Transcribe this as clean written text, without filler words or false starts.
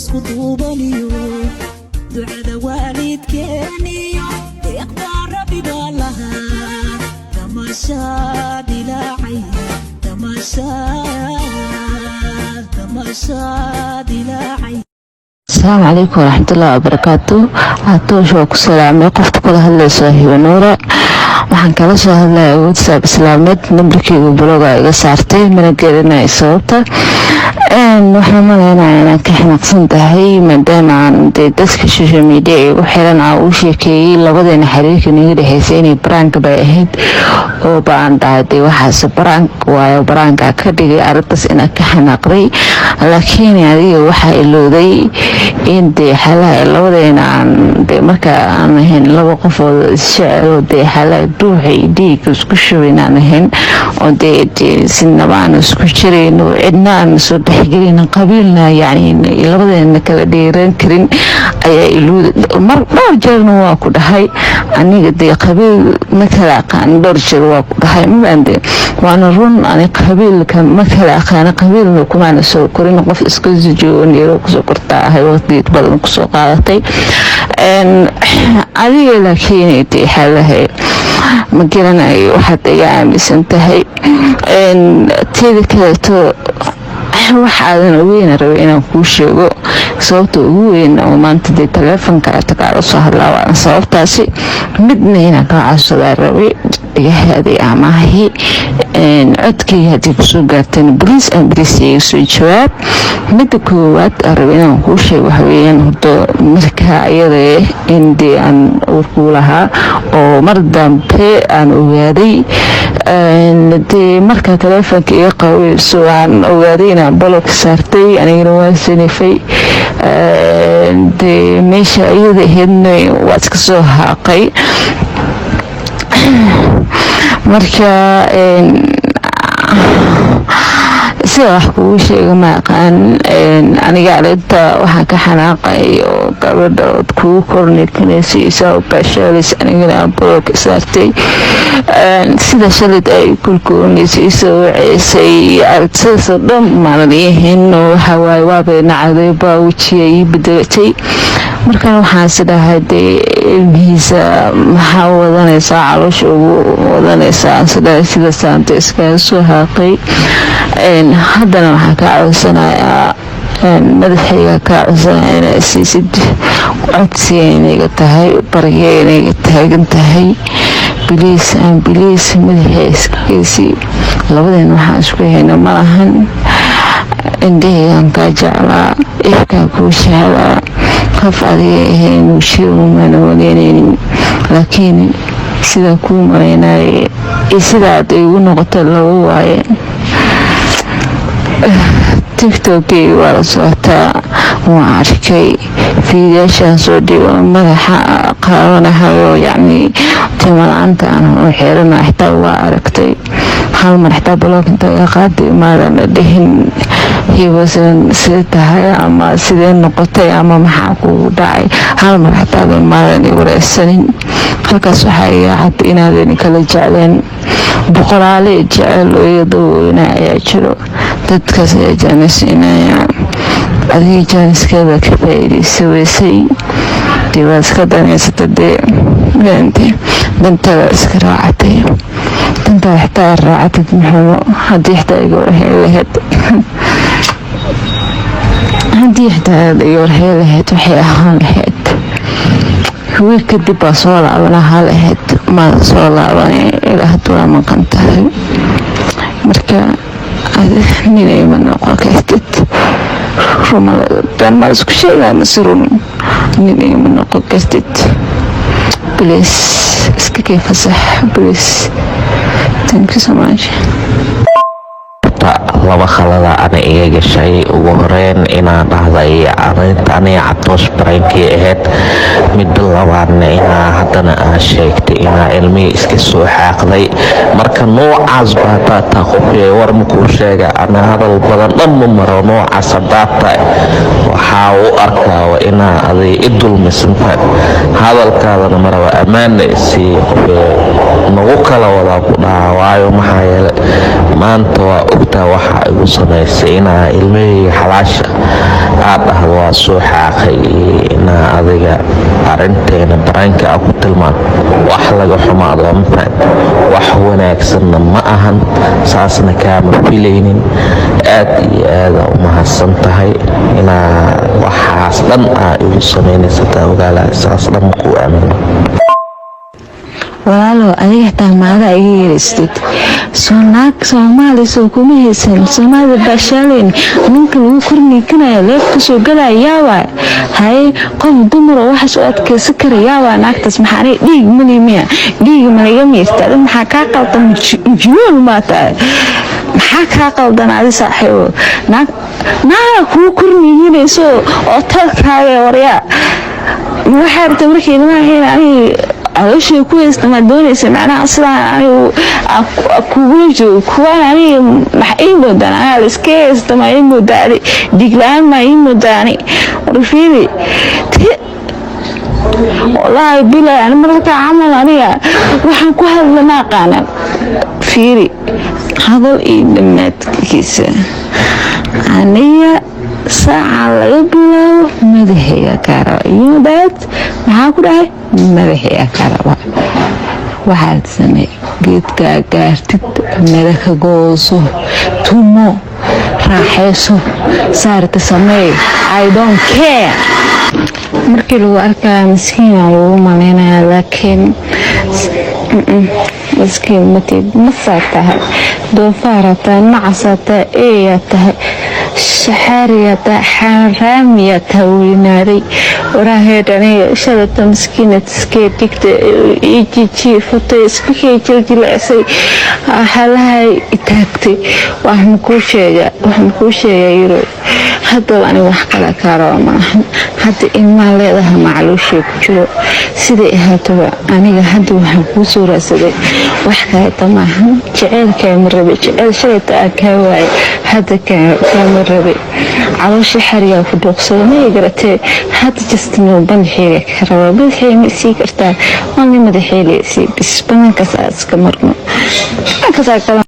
Isku duubaniyo ducada waalidkeeniyo deeqdaa Rabbi baa lahaa. Tamashaad ilaacay, tamashaad, tamashaad ilaacay. Asalaamu calaykum waraxmatullahi wabarakaatu. Catoosh, waa ku salaamay. Qofta kula hadlayso Hibanuura. Waxaan kala soo hadlaya WhatsApp islaameed. Nambarkeyga block ga iga saartay, mana garanaya sababta. Waxaan malaynaya inaan ka xanaaqsan tahay, maadaama aan dee dadka social media igu xiran aan uu sheekeeyey labadeena xiriirka naga dhexeysay inay prank bay ahayd, oo ba aan dhahay dee waxaas prank waayo, prank ka ka dhigay arrintaas inaan ka xanaaqday. Laakiin adiga waxaa ilowday in dee xalaha labadeena aan dee marka aan ahayn laba qofood isjecelo, dee xalaha dhuuxa iyo dhiigga isku shubin aan ahayn, oo dee sinaba aan isku jirayno, cidna aan soo dhexgelin, qabiilna yacni labadeena kala dheeraan karin ayaa ilowday. Mar dhowr jeerna waa ku dhahay, aniga dee qabiil ma kala aqaan. Dhowr jeer waa ku dhahay, mabaande waana run, ani qabiilka ma kala aqaana, qabiilna kumaana soo korin. Qof iska joogo Nairobi kusoo kortaa ahay, waqti badan kusoo qaadatay adiga. Laakiin dee xalahay ma garanayo waxaad iga aaminsan tahay. Teeda kaleeto, wax aadan ogeyna rabay inaan kuu sheego. Sababta ugu weyn oo maanta dee taleefonka kaala soo hadlaa waana sababtaasi. Midna inaan kaa codsadaa rabay, dhagahaadii amahi codkayga haddii kusoo gaartan, please and please iga soo jawaab. Midda koowaad aan rabay inaan kuu sheego waxa weeyaan, horta markaa iyada in dee aan uurkuu lahaa oo mar dambe aan ogaaday, dee markaa taleefonka iga qaweyso aan ogaaday inaan block saartay, anigana waan sanifay. Dee meesha iyada ahaydna waa iska soo haaqay. Marka sida wax kugu sheega ma aqaan. Aniga arinta waxaan ka xanaaqay oo gabadha ood kugu kornikanaysa isaa u baashaalaysa, anigana aan block ka saartay. Sida shalid ay kulkoonaysa, isoo waceysay, aragtidaasoo dhan maanan iihayn. Waxa waaye, waabay nacday, baa wejiga ii bedelatay. Markaan waxaan is dhahay, dee ilmihiisa maxaa wadanaysaa, caloosha ugu wadanaysaa, aan isdhahay. Sidaas iskaga soo haaqay. Haddana waxaan kaa codsanayaa, madaxayga kaa codsanaya, inaa siisid codsiga inayga tahay, barya inayga taagan tahay. Please and please, madaxa iskageysii. Labadeen waxaan isku hayna malahan. Indhahaygaan kaa jeclaa, ifkaan kuu jeclaa. Qof adiga ahayn jiro mana waleynaynin, laakiin sidaa kuu malaynaaye iyo sidaad igu noqota laba waaye. TikTokeyga waa la socotaa, waan arkay fiidiyaashaan soo dhigo, madaxa qaadanahayo, yacni timo la-aanta aan u xirana xitaa waa aragtay. Hal mar xitaa block inta iga qaadi maadan dhihin hibasan sidee tahay ama sidee noqotay ama maxaa kugu dhacay. Hal mar xitaa maadan i wareysanin. Halkaas waxaa iga cad inaadan kala jecleen. Boqolaale jecel oo iyadoo weyna ayaa jiro, dadkaas ayaa chance siinaya. Adiga chance keeda ka faa'iidaysa weysay. Dee waad iska danaysata, dee dantaada iska raacatay. Dantaada xitaa raacatid muxumo. Haddii xitaa iga warheen lahayd, haddii xitaa aad iga warheen lahayd, waxay ahaan lahayd wiil kadib baa soo laaban ahaa lahayd. Maada soo laaban, ilaa hadda waa maqan tahay. Marka ninay ma noqon kartid. Been ma isku sheegaa mase run? Ninay ma noqon kartid. Please iska kay fasax, please. Thank you so much. Laba khalada ana iga gashay. Ugu horeyn, inaa dhahday arinta aniga Catoosh prank kii ahayd. Midda labaadna, inaa haddana aa sheegtay inaa ilmihii iska soo xaaqday. Marka noocaas baa taataa qofee war makuu sheega, ana hadal badan dhan ma maro. Noocaas haddaa tahay, waxaa u arkaa waa inaa aday i dulmisantahay. Hadalkaadana maraba. Ammaanna isii qofee nagu kala wadaa ku dhahaa, waayo maxaa yeelay Maanta waa ogtaa waxa igu samaysay, inaa ilmahayga xalaasha aad dhahdo waa soo xaaqay iyo inaa adiga arinteena prank-ka aa ku tilmaanto, wax laga xumaado, ma fahant? Wax wanaagsanna ma ahan, saasna kaama filaynin. Aad iyo aada u mahadsan tahay inaa waxaas dhan aa igu samaynaysataa. Ogaala, saas dhan makuu aamino. Walaalow, adiga xitaa maada iga yeeraystid. Soo naag Soomaali soo kuma haysan, Soomaalida baashaaleyn. Ninka lagu korniikanayo, leef kasoo galaya, yaawaa haye? Qof dumar oo waxaas u adkeysan kara yaawaa? Naagtaas maxaa aniga dhiig mali miya? Dhiig malaga miirta? Adiga maxaa kaa qaldan? Majnuun maa tahay? Maxaa kaa qaldan adi, saaxiibo? Naag naaga kuu korniiginayso oo talkaaga, waryaa, waxaa rabta markii ilmaha aniga calooshii ku haysta ma doonaysa? Macnaha sidaan anigu kugula joogo, kuwaan aniga maxa ii moodaan? Aniga la iska haysta ma ii moodaa? Adi dhiig la-aan ma ii moodaa? Ani war fiiri, wallaahi bilaa ani marka camal aniga waxaan ku hadla ma aqaana. Fiiri, hadal iyo dhammaadkiisa, aniga saaca laga bilaabo madaxayga kaa raba. You know that? Maxaa ku dhahay? Madaxayga kaa raba. Waxaad samey, geedkaa gaartid mada ka gooso, tumo, raaxayso, saarta sameey. I don't care. Markii lagu arkaya miskiina lagu maleynaya, laakiin miskiin matid. Masaa tahay, doofaara tahay, nacasaa tahay, eeyaa tahay, shaxaariyaa tahay, xaaraamiyaa tahay, weynaaday. Waraaheedhaniga shalata miskiinad iskee dhigta, ijijiifatay, iskakay jiljilecsay, xalahay itaagtay. Wax makuu sheega? Wax makuu sheega yiro? Haddaba aniga wax kale kaa raba maahan. Hadda ilmaa leedaha, macluushii ku jiro. Siday ahaataba, aniga hadda waxaan kuu soo raadsaday wax kaleeta maahan. Jeceyl kaama rabe. Jeceyl shalayta aa kaa waayay, hadda kaama rabe. Caloosha xarigaa ku dhuuqsada, ma garatee? Hadda just no, madaxeyga ka rabaa. Madaxeyga ma isii kartaa? Only madaxeyga isii bis. Banaankaas aad iska marno, banaankaas aa kala.